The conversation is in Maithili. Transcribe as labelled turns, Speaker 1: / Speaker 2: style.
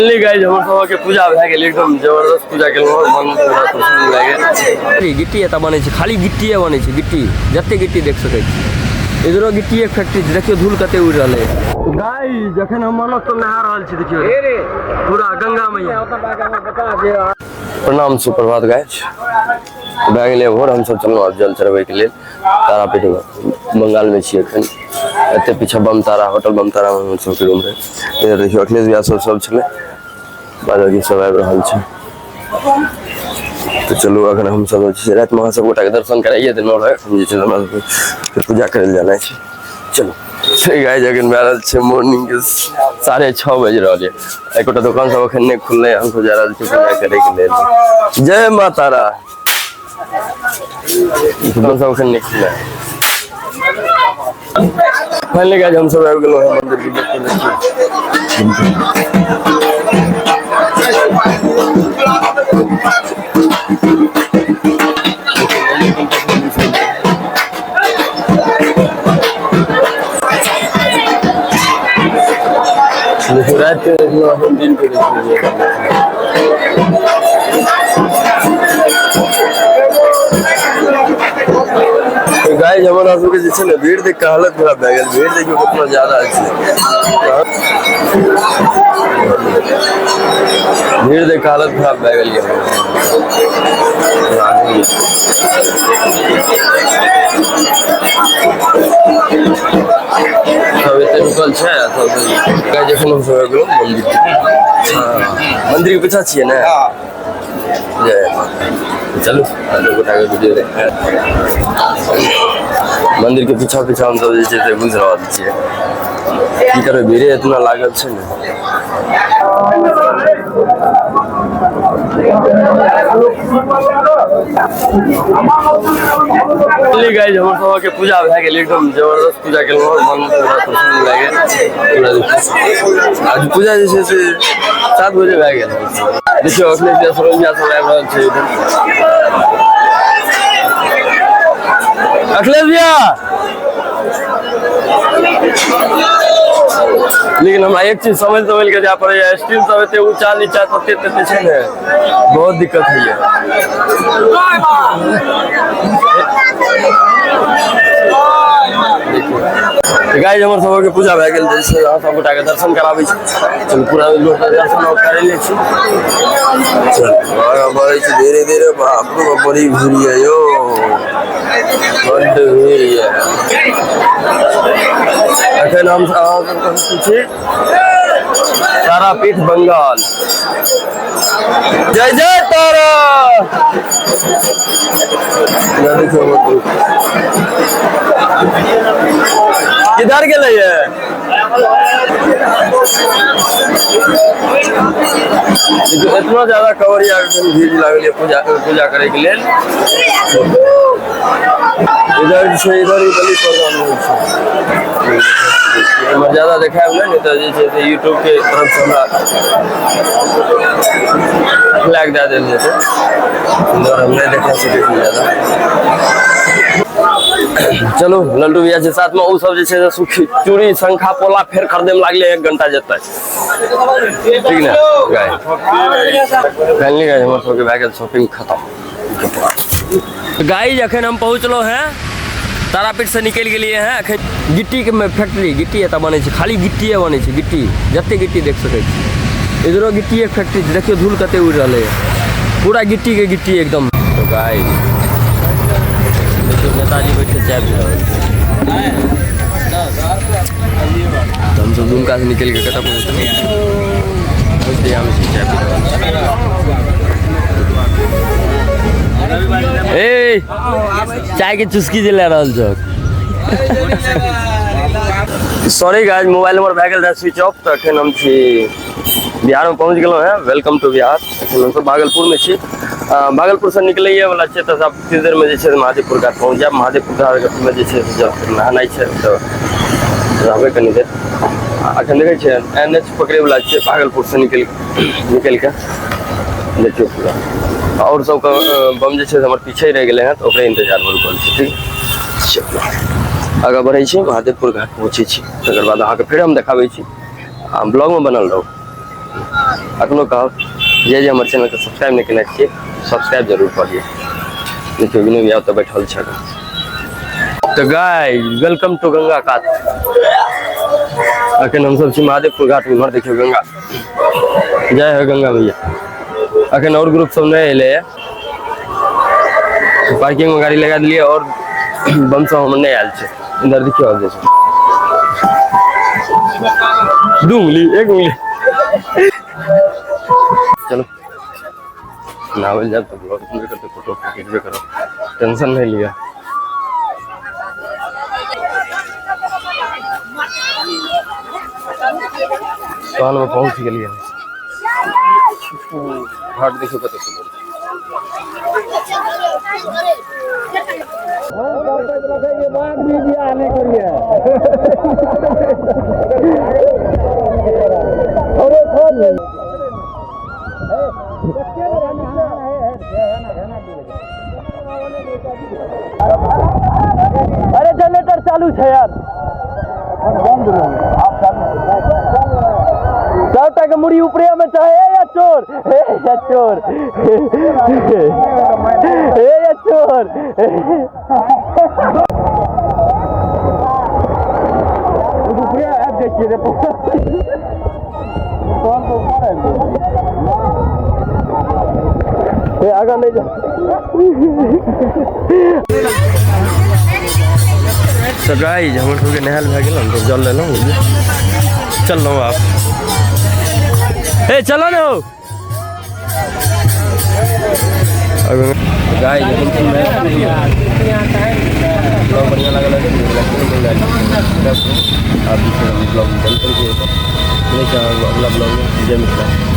Speaker 1: गाइस हमर सबके पूजा भए गेल, एकदम जबरदस्त पूजा केलहुँ, मन पूरा प्रसन्न भए गेल। गिट्टी एतऽ बनै छै, खाली गिट्टिए बनै छै, गिट्टी जते गिट्टी देख सकै छी। इधरो गिट्टिए फैक्ट्री छै, देखियौ धूल कते उड़ि रहलै। गाइस जखन हम मानस तो नहा रहल छी, देखियौ पूरा गंगा मैया। प्रणाम सुप्रभात गाइस, भए गेलै भोर, हमसब चललहुँ आब जल चढ़बैके लेल तारापीठ बंगालमे छी एखन। एते पीछा बमतारा होटल, बमतारा मे हमर सबके रूम रहै। इधर देखियौ अखिलेश भैया सब सब छलै, बाद बाकी सब आबि रहल छै। तऽ चलू अखन हमसब जे छै रातिमे अहाँ सब गोटाके दर्शन कराइए देलहुँ रहै, एखन जे छै हमरा सबके फेर पूजा करै लए जेनाइ छै। चलू गाइस अखन भए रहल छै मॉर्निंग के 6:30 बजि रहल यऽ, एकोटा दोकान सब अखन नहि खुललै, हमसब जा रहल छी पूजा करैके लेल। जय माँ तारा। दोकान सब अखन नहि खुललै। फाइनली गाइस हम सब आबि गेलहुँ हैं मंदिर के गेट पर। देखियौ देखियौ राति के देखियौ, हम दिन के देखियौ। गाइस हमरा सबके जे छै ने भीड़ देख के हालत खराब भए गेल। भीड़ देखियौ कितना ज्यादा छै, भीड़ देख के हालत खराब भए गेल यऽ। सब एते रुकल छै आ सब गाइस जखन हम सब आबि गेलहुँ मंदिर, हाँ, मंदिर के पीछा छियै ने। जय माता। चलू गोटा के वीडियो देख मंदिर के पीछा पीछा हम सब जे छै से घुसि रहल छियै। की करबै, भीड़े इतना लागल छै ने। गाइस हमर सबके पूजा भए गेल, एकदम जबरदस्त पूजा केलहुँ, मन पूरा प्रसन्न भए गेल। आज पूजा जे छै से 7 बजे भए गेल। देखियौ अखिलेश भैया सरोज भैया सब आबि रहल छै इधर। अखिलेश भैया, लेकिन हमरा एक चीज समझ समझ के जाय पड़ैया, स्टील सब एते ऊंचा नीचा तते तते छै ने, बहुत दिक्कत होइया। गाइस हमर सबके पूजा भए गेल, जैसे अहाँ सब गोटा के दर्शन कराबै छी। चलू पूरा लोक के दर्शन और करे ले छी। चल आगाँ बढ़ै छी धीरे धीरे। बाप रे बाप, बड़ी भीड़ ये यो, बड्ड भीड़ ये। अखन हम अहाँ सब छी तारापीठ बंगाल। जय जय तारा। देखियौ किधर गेलै ये। देखियौ इतना ज्यादा कवरिया भीड़ लागल ये पूजा पूजा करे के लेल। इधर जे छै इधर ही बलि प्रदान होइ छै। एहिमे ज्यादा देखायब नहि, नहि तऽ जे छै से यूट्यूब के तरफ से हमरा फ्लैग दए देल जेतै, इधर हम नहि देखा सकै छी ज्यादा। चलू लल्टू भैया छै साथमे, ओ सब जे छै से सुखी चूड़ी शंखा पोला फेर खरीदे में लागले 1 घंटा जेतै। ठीक ने गाय? फाइनली गाइस हमर सबके भए गेल शॉपिंग खत्म। गाइस अखन हम पहुँचलहुँ हैं तारापीठ से निकलि गेलियै हैं। अखन गिट्टी के फैक्ट्री, गिट्टी एतऽ बनै छै, खाली गिट्टिए बनै छै, गिट्टी जते गिट्टी देख सकै छी। इधरो गिट्टिए फैक्ट्री छै, देखियौ धूल कते उड़ि रहलै, पूरा गिट्टी के गिट्टी एकदम। तो गाइस देखियौ नेताजी बैठ के चाय पी रहल छै। तऽ हमसब दुमका से निकलि के कतऽ पहुँचलियै, चाय पी रहल छी। ए चाय के चुस्की जे ले रहल छौ। सॉरी गाइस, मोबाइल नंबर भए गेल रहै स्विच ऑफ। तऽ अखन हम छी बिहारमे पहुँच गेलहुँ हेँ। Welcome to Bihar. अखन हमसब भागलपुरमे छी, भागलपुरसँ निकलैए वाला छियै, तऽ आब किछु देरमे जे छै महादेवपुर घाट पहुँच जायब। महादेवपुर घाटमे जे छै से नहेनाइ छै तऽ रहबै कनी देर। अखन देखै छियै एन एच पकड़ैवला छियै भागलपुरसँ निकलि निकलि कऽ। देखियौ पूरा आओर सबके बम जे छै से हमर पीछे रहि गेलै हँ, तऽ ओकरे इन्तजारमे रुकल छी। ठीक, चलू आगाँ बढ़ै छी, महादेवपुर घाट पहुँचै छी, तकर बाद अहाँके फेर हम देखाबै छी। आ ब्लॉगमे बनल रहू। अखनो कहब जे जे हमर चैनलके सब्सक्राइब नहि केने छियै, सब्सक्राइब जरूर कऽ लिअ। देखियौ विनय भैया ओतऽ बैठल छै। तऽ गाय welcome two Ganga कात। अखन हमसब छी महादेवपुर घाट में। इम्हर देखियौ गंगा, जय हो गंगा भैया। अखन और ग्रुप सब नहि एलै है। पार्किंग में गाड़ी लगा दिलियै और बम सब हमर नहि आयल छै। इधर देखियौ, आब जे छै दू उंगली एक उंगली। चलो नहावल जाब तो ब्लॉग बनबे करते, फोटो खींचबे करो, टेंशन नहीं लिया। तहन में पहुंच गेलियै। घाट देखियौ कते सुंदर। अरे जनरेटर चालू छै यार, सबटा के मुड़ी ऊपरे में चाहे। ए या चोर, ए या चोर, ए या चोर। ऊपरे आबि जाइ छियै रे, तहन तऽ ऊपर आबि जाइ। ए आगाँ नहि जा। तऽ गाइज, हमर सबके नहायल भए गेल, हमसब जल लेलहुँ, चललहुँ आब। ए चलो ने हो गाइज। ब्लॉग बढ़िया लागल है, आप ब्लॉग बंद कर दिए। मिलै छै अगला ब्लॉग में। जय मिथिला।